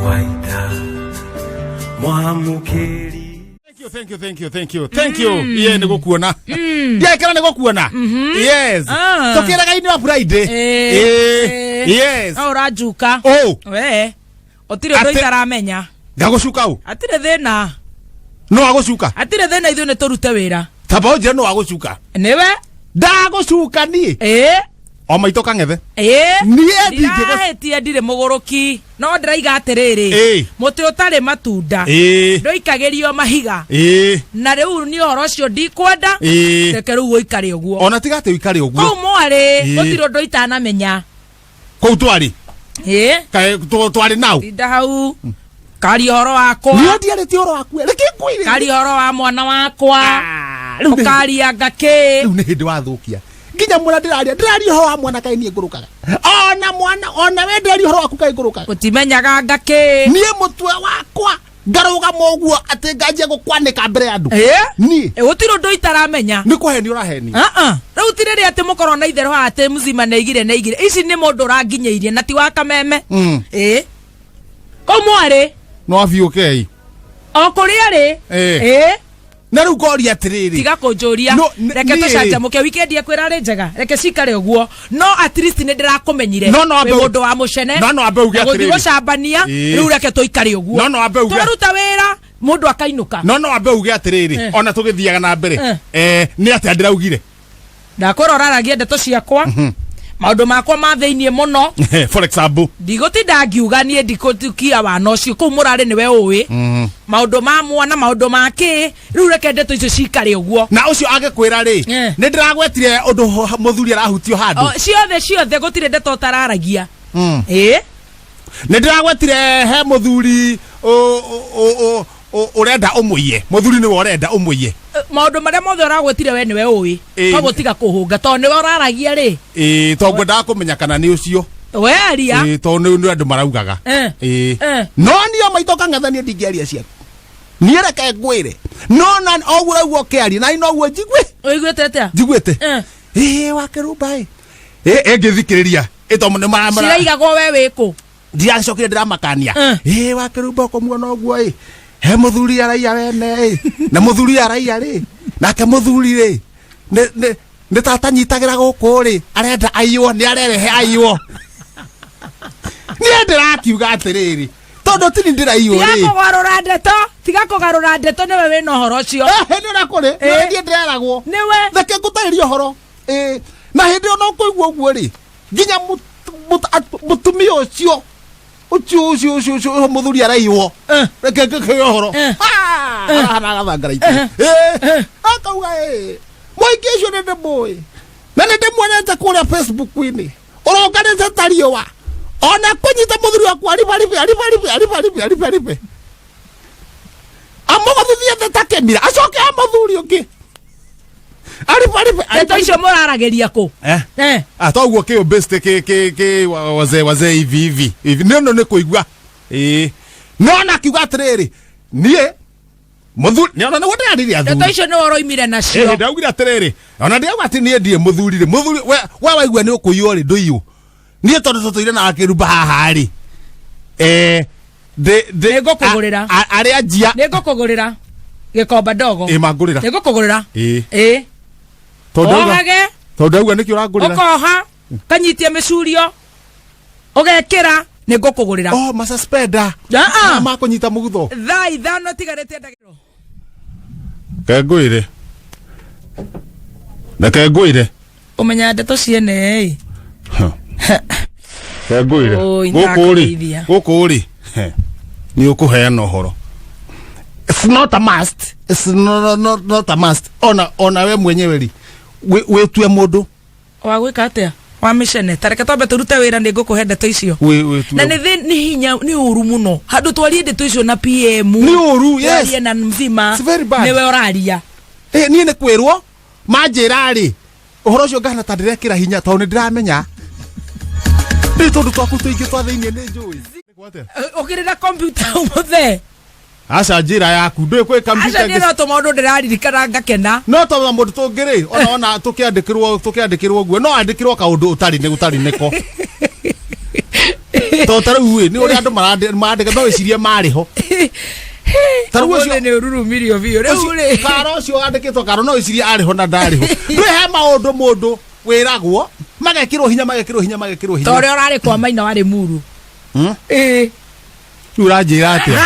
Waita mwamũkĩri. Thank you, thank you, thank you, thank you, thank you. Iye nĩ gũkuona. Ndiaikara nĩ gũkuona. Yes. Ah. Tũkĩraga-inĩ wa Friday. Eh, Eh, Yes. No ũranjuka. Oh, We. Ũtirĩ ũndũ Atĩ- itaramenya. ngagũcuka ũ? Hatirĩ thĩna. No agũcuka. Hatirĩ thĩna ithuĩ nĩ tũrute wĩra. Tamba ũnjĩre no agũcuka. Nĩwe? Ndagũcuka niĩ. Ĩĩ. O maitũ kang'ethe. Ĩĩ. Niĩ ndingĩgũ- Ndirahĩtia ndirĩ mũgũrũki. No ndĩraiga atĩrĩrĩ. Ĩĩ. Mũtĩ ũtarĩ matunda. Ĩĩ. Ndũikagĩrio mahiga. Ĩĩ. Na rĩu niĩ ũhoro ũcio ndikwenda. Ĩĩ. Reke rĩu ũikare ũguo. Ona tiga atĩ ũikare ũguo. Kũu mwarĩ Ĩĩ. gũtirĩ ũndũ itanamenya. Kũu twarĩ. Ĩĩ. Kaĩ twarĩ nau. Tinda hau. Karia ũhoro wakwa. Niĩ ndiarĩtie ũhoro waku. Reke ngwĩre. Karia ũhoro wa mwana wakwa. Rĩu nĩ- Ũkaria ngakĩ. Rĩu nĩ hĩndĩ wathũkia nginya mwana ndĩraria ndĩraria ũhoro wa mwana kaĩ niĩ ngũrũkaga ona mwana ona we ndĩraria ũhoro waku kaĩ ngũrũkaga. Ũtimenyaga ngakĩ. Niĩ mũtwe wakwa ngarũgama ũguo atĩ nganjia gũkwanĩka mbere ya andũ. Ĩĩ. Niĩ Ĩ, gũtirĩ ũndũ itaramenya. Nĩ kũhenia ũrahenia. Ah-ah. Rĩu ti rĩrĩa atĩ mũkorwo na itherũ haha atĩ mzima nĩaigire nĩaigire ici nĩ mũndũ ũranginyĩirie na ti wa kameme. Ĩĩ, kũu mwarĩ. No abiũkei. O kũrĩa rĩ. Ĩĩ. Ĩĩ. Na rĩu ngoria atĩrĩrĩ. Tiga kũnjũria. No, Reke niĩ- tũcanjamũke wikendi ekwĩra rĩ njega, reke cikare ũguo, no at least nĩ ndĩrakũmenyire. No, no, Wĩ ambe- mũndũ wa mũcene. No, no, ambe uge Na gũthiĩ atĩrĩrĩ. gũcambania. Ĩĩ. Rĩu reke tũikare ũguo. No, no, ambe uge- Twaruta wĩra mũndũ akainũka. No ambe uge atĩrĩrĩ. Ona tũgĩthiaga na mbere. Nĩ atĩa ndĩraugire? Ndakwĩra ũraragia ndeto ciakwa, maũndũ makwa ma thĩiniĩ mũno. For example? Ndigũtinda ngiuga niĩ ndikũtukia wana ũcio kũu mũrarĩ nĩwe ũĩ maũndũ ma mwana, maũndũ ma kĩ. Rĩu reke ndeto icio cikare ũguo. Na ũcio agĩkwĩra rĩ? Nĩ ndĩragwetire ũndũ mũthuri arahutio handũ. O, ciothe ciothe, gũtirĩ ndeto ũtararagia. Ĩĩ. Nĩ ndĩragwetire he mũthuri ũrenda ũmũiye, mũthuri nĩwe ũrenda ũmũiye. Maũndũ marĩa mothe ũragwetire we nĩwe ũĩ. Koguo tiga kũhũnga tondũ nĩwe ũraragia rĩ. Ĩĩ, tondũ ngwendaga kũmenya kana nĩ ũcio. We aria. Ĩĩ, tondũ nĩ andũ maraugaga. Ĩĩ. No niĩ maitho kang'etha, niĩ ndingĩaria ciaku, niĩ reke ngwĩre, no na oguo ũraigua ũkĩaria na noguo njigue. Ũiguĩte atĩa? Njiguĩte. Ĩĩ, wakĩrumba ĩ ĩ ĩngĩthikĩrĩria ĩto nĩ mara Ciraigagwo we wĩkũ? Ndiracokire ndĩramakania. Ĩ wakĩrumba ũkũmuona ũguo ĩ he mũthuri araiya wene ĩ na mũthuri araiya rĩ nake mũthuri rĩ nĩ tata nyitagĩra gũkũ rĩ arenda aiywo nĩ arerehe aiywo. Niĩ ndĩrakiuga atĩrĩrĩ, tondũ tini ndĩraiywo Tiga rĩ. kũgarũra ndeto, tiga kũgarũra ndeto, nĩwe wĩna ũhoro ũcio. Hĩndĩ ũrĩa kũrĩ niĩ ndĩreragwo. Nĩwe. Reke ngũtarĩrie ũhoro. Ĩ, na hĩndĩ ĩyo no kũigua ũguo rĩ nginya mũtumia ũcio ũcio ũcio ũcio ũcio mũthuri araiywo. Reke ngĩkĩhe ũhoro. Arahana agathangara ikĩ akauga ĩ mũingĩ ũcio nĩ ndĩmũĩ na nĩ ndĩmuonete kũrĩa Facebook-inĩ ũronganĩte ta riũa ona kũnyita mũthuri wakwa aribaribe aribaribe aribaribe aribaribe amũgũthithie thĩ ta kĩmira acoke amũthuri ũngĩ aribaribe. Ndeto icio mũraragĩria kũ? Eh? Ah, toguo kä best kä kä kä wazee wazee hivi hivi hivi nä no nä kå ä no na kiuga atä niä mũthuri nĩ ona nĩguo ndĩraririe Ndeto athuri. icio nĩwe ũroimire nacio. Ĩĩ, ndaugire atĩrĩrĩ, ona ndĩrauga atĩ niĩ ndirĩ mũthuri rĩ, mũthuri we waigua nĩ ũkũiywo rĩ, ndũiywo niĩ tondũ tũtũire na akĩrumba haha rĩ, Nĩngũkũgũrĩra. Arĩa njia. Nĩngũkũgũrĩra gĩkomba ndogo. Ĩ mangũrĩra. Nĩngũkũgũrĩra. Ĩ. Ĩ. Tondũ Ohage. Tondũ ndauga nĩkĩ ũrangũrĩra? Ũkoha kanyitie mĩcurio ũgekĩra, nĩngũkũgũrĩra. Oh, masuspender. Ah, ah. Makũnyita mũgutho. Thaa 5 tigarĩte ndagĩka. Reke ngwĩre, reke ngwĩre. Ũmenya ndeto ciene ĩ. Reke ngwĩre. Oi, Gũkũ rĩ ndakũgeithia. Gũkũ rĩ nĩ ũkũheana ũhoro. It's not a must, it's not a must. Ona we mwenyewe rĩ wĩtue mũndũ. Wa gwĩka atĩa wa mĩcene? Ta reke twambe tũrute wĩra, nĩ ngũkũhe ndeto icio. Wĩtue. Na nĩ nĩ hinya, nĩ ũru mũno handũ twarie ndeto icio na PM. Nĩ ũru, yes. Twarie na mzima. It's very bad. Nĩwe ũraria. Niĩ nĩ kwĩrwo manjĩra rĩ ũhoro ũcio ngahana ta ndĩrekĩra hinya tondũ nĩ ndĩramenya rĩu tondũ twaku tũingĩ twa thĩiniĩ nĩ njũĩ. Ũkĩrĩra kompiuta ũmũthe? Aca, njĩra yaku ndũĩ kwĩ Aca, niĩ no tũmaũndũ ndĩraririkana ngakena. No tondũ mũndũ tũngĩ rĩ ona tũkĩandĩkĩrwo ũguo no andĩkĩrwo kaũndũ ũtarĩ nĩ ũtarĩ nĩko. To ta rĩu ĩ, nĩ ũrĩa andũ marandĩka no wĩcirie marĩ ho. Ta rĩu ũcio Ũmũthĩ nĩ ũrurumirio biũ rĩu rĩ. Karo ũcio wandĩkĩtwo karo no wĩcirie arĩ ho na ndarĩ ho. Ndũĩ he maũndũ mũndũ wĩragwo magekĩrwo hinya magekĩrwo hinya magekĩrwo hinya. Ta ũrĩa ũrarĩ kwa maina warĩ muru. Ĩĩ. Rĩu ũranjĩra atĩa?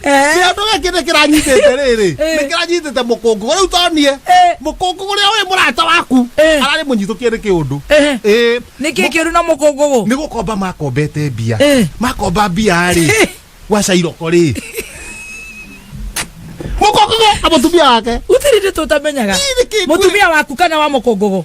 Kĩndũ gĩkĩ nĩ kĩranyitĩte rĩrĩ nĩ kĩranyitĩte mũkũngũgũ rĩu tonie mũkũngũgũ ũrĩa wĩ mũrata waku ararĩ mũnyitũkie nĩ kĩũndũ. Nĩ kĩ kĩũru na mũkũngũgũ? Nĩ gũkomba makombete mbia. Makomba mbia rĩ gwa cairoko rĩ mũkũngũgũ na mũtumia wake. Gũtirĩ ndĩ tũtamenyaga. Ii, nĩ kĩ- Mũtumia waku kana wa mũkũngũgũ?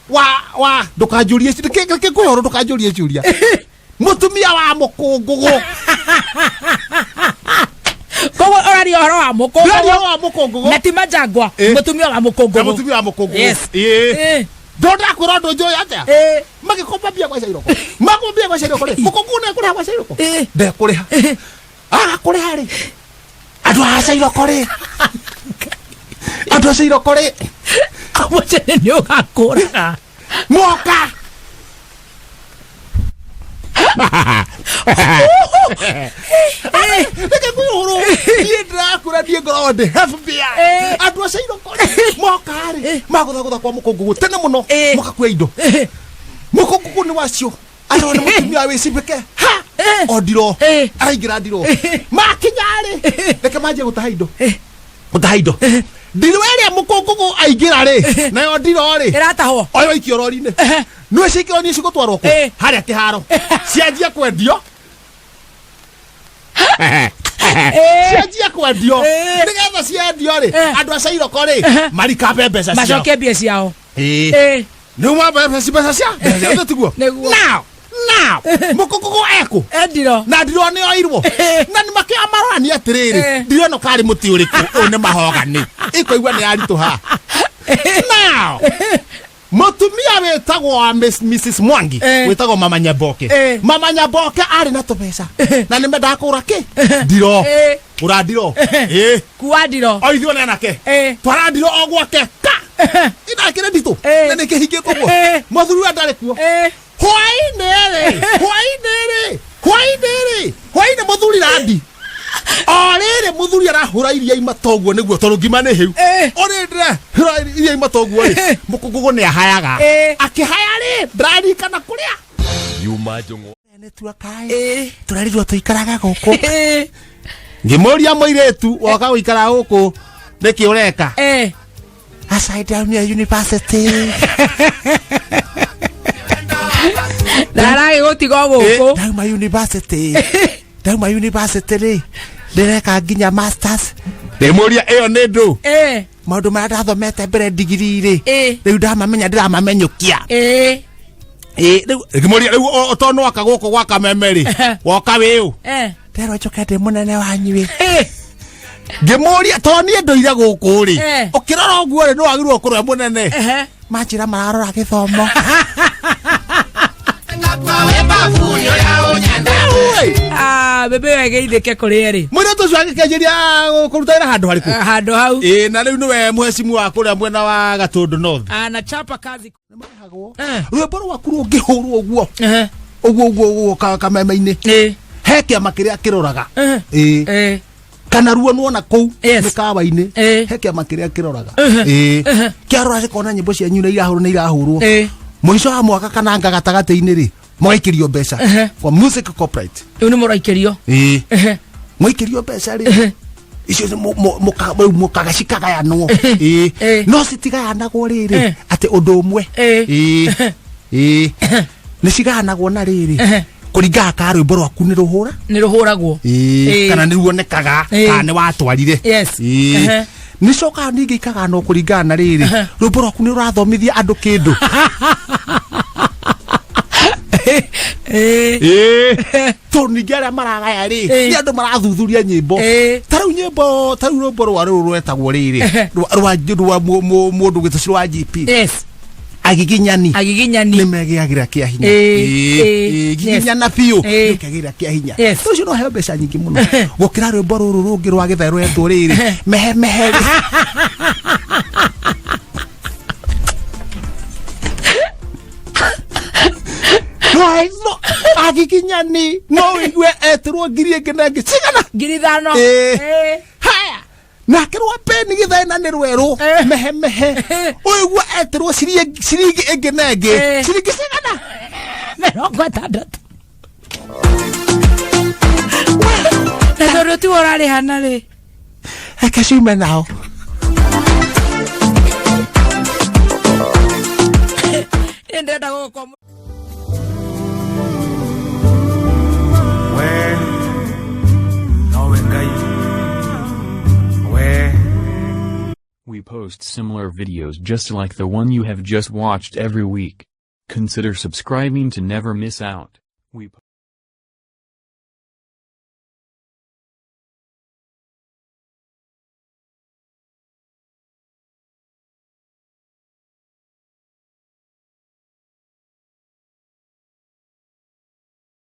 Wa ndũkanjũrie kwĩ ũhoro ndũkanjũrie ciũria. Mũtumia wa mũkũngũgũ. Koguo ũraria ũhoro wa Ndĩraria mũkũngũgũ wa mũkũngũgũ na ti manjangwa. Mũtumia wa na mũkũngũgũ. Mũtumia wa mũkũngũgũ. Yes. Ĩĩ. Ndondakwĩra ũndũ njũĩ atĩa. Magĩkomba mbia gwa cairoko, makomba mbia gwa cairoko rĩ, mũkũngũgũ nĩekũrĩha gwa cairoko? Ndekũrĩha. Aga kũrĩha rĩ, andũ a cairoko rĩ, andũ a cairoko rĩ Mũcene nĩ ũgakũraga. Moka reke kwĩ ũhoro niĩ ndĩrakũra niĩ ngoragwo ndĩ FBI. Andũ a cairoko rĩ moka rĩ magũthagũtha kwa mũkũngũgũ tene mũno. Mũkakua indo. Mũkũngũgũ nĩ wacio arona mũtumia wĩcibĩke ha o ndiro. Araingĩra ndiro makinya rĩ, reke manjie gũtaha indo, gũtaha indo. Ndiro ĩrĩa mũkũngũgũ aingĩra rĩ, nayo ndiro rĩ Ĩratahwo. Oyo ikio rori-inĩ nĩ cikio niĩ cigũtwarwo kũ? Harĩa kĩharo cianjia kwendio, cianjia kwendio. Nĩgetha ciendio rĩ, andũ a cairoko rĩ marikabe mbeca ciao. Macokie mbia ciao. Nĩ ma mbeca mbeca cia mbeca cia tiguo? Nĩguo. Now mũkũngũgũ ekũ? Endiro. Na ndiro nĩ oirwo na nĩ makĩoya marorania atĩrĩrĩ. Ndiro ĩno karĩ mũtĩ ũrĩkũ ũyũ nĩ mahogani ĩkoigua nĩ yaritũha. Now mũtumia wĩtagwo wa Mrs Mwangi wĩtagwo Mama Nyaboke. Mama Nyaboke arĩ na tũbeca na nĩ mendaga kũgũra kĩ ndiro. Kũra ndiro. Kua ndiro. O ithuĩ nĩ anake. Twara ndiro o gwake ka inakĩrĩ nditũ. Na nĩ kĩhingĩtwo ũguo. Mũthuri ũrĩa ndarĩ kuo. Hwaĩ-inĩ rĩ, hwaĩ-inĩ rĩ, hwaĩ-inĩ rĩ, hwaĩ-inĩ mũthuri randi o rĩrĩ mũthuri arahũra iria imata ũguo nĩguo tondũ ngima nĩ hĩu. O rĩrĩ ndĩrahũra iria imata ũguo rĩ, mũkũngũgũ nĩ ahayaga. Akĩhaya rĩ, ndĩraririkana kũrĩa Yuma njũng'wa. Nĩ tuakaĩ tũrerirwo tũikaraga gũkũ. Ngĩmũria mũirĩtu woka gũikara gũkũ nĩkĩ ũreka? Aside down here university. Na aragĩgũtiga o gũkũ. Ndauma university, ndauma university rĩ, ndĩreka nginya masters. Ndĩmũria ĩyo nĩ ndũ maũndũ marĩa ndathomete mbere ndigiri rĩ rĩu ndamamenya ndĩramamenyũkia. Rĩu ngĩmũria rĩu tondũ nĩwoka gũkũ gwa kameme rĩ, woka wĩũ? Nderwo njoke ndĩ mũnene wanyu ĩ. Ngĩmũria tondũ niĩ ndũire gũkũ rĩ, ũkĩrora ũguo rĩ, nĩwagĩrĩirwo kũrora mũnene. Manjĩra mararora gĩthomo. Ah, bebe ĩyo ĩgeithĩke kũrĩ erĩ. Mũirĩtu ũcio agĩkĩanjĩria kũruta wĩra handũ harĩkũ? Ah, handũ hau. Ĩĩ, na rĩu nĩwe mũhecimu wa kũrĩa mwena wa Gatũndũ North. Anachapa kazi. Rwĩmbo rwaku rũngĩhũrwo ũguo ũguo ũguo ũguo kameme-inĩ, he kĩama kĩrĩa kĩroraga. Ĩĩ. Kana ruo nuona kũu mĩkawa-inĩ, he kĩama kĩrĩa kĩroraga. Ĩĩ, kĩarora gĩkona nyĩmbo cianyu nĩ irahũrwo, nĩ irahũrwo. Mũico wa mwaka kana anga gatagatĩ-inĩ rĩ, mũgaikĩrio mbeca kwa music corporate. Rĩu nĩ mũraikĩrio. Ĩĩ. Mũikĩrio mbeca rĩ, icio nĩ rĩu mũkaga cikagayanwo. Ĩĩ. No citigayanagwo rĩrĩ atĩ ũndũ ũmwe. Ĩĩ, ĩĩ, nĩ cigayanagwo na rĩrĩ kũringana ka rwĩmbo rwaku nĩ rũhũra Nĩ rũhũragwo. Ĩĩ, kana nĩ ruonekaga kana nĩ watwarire. Ĩĩ. Nĩ cokaga ningĩ ikaganwo kũringana na rĩrĩ rwĩmbo rwaku nĩ rũrathomithia andũ kĩndũ. Ĩĩ. Tondũ ningĩ arĩa maragaya rĩ nĩ andũ marathuthuria nyĩmbo. Ta rĩu nyĩmbo, ta rĩu rwĩmbo rwa rũrũ rwetagwo rĩrĩ rwa mũndũ gwĩtwo rwa GP agiginyani. Agiginyani. Nĩ megĩagĩra kĩa hinya. Ĩĩ, Ĩĩ, giginyana biũ. Nĩ ũkegĩra kĩa hinya. Ũcio no heo mbeca nyingĩ mũno gũkĩra rwĩmbo rũrũ rũngĩ rwa gĩthe rwetwo rĩrĩ mehe mehe rĩ. Ngiri ĩngĩ na ĩngĩ cigana? 5,000. Ĩĩ. Ĩĩ. Haya, nake rwa peni gĩthena nĩ rwerũ. Eh. Mehe mehe. Ũigua etirwo ciringi, ciringi ĩngĩ na ĩngĩ. Eh. Ciringi cigana? 60. Na tondũ tiwe ũrarĩhana rĩ. Reke ciume nao. Niĩ ndĩrenda gũgũkoma. We nowe Ngai we. We post similar videos just like the one you have just watched every week. Consider subscribing to never miss out. We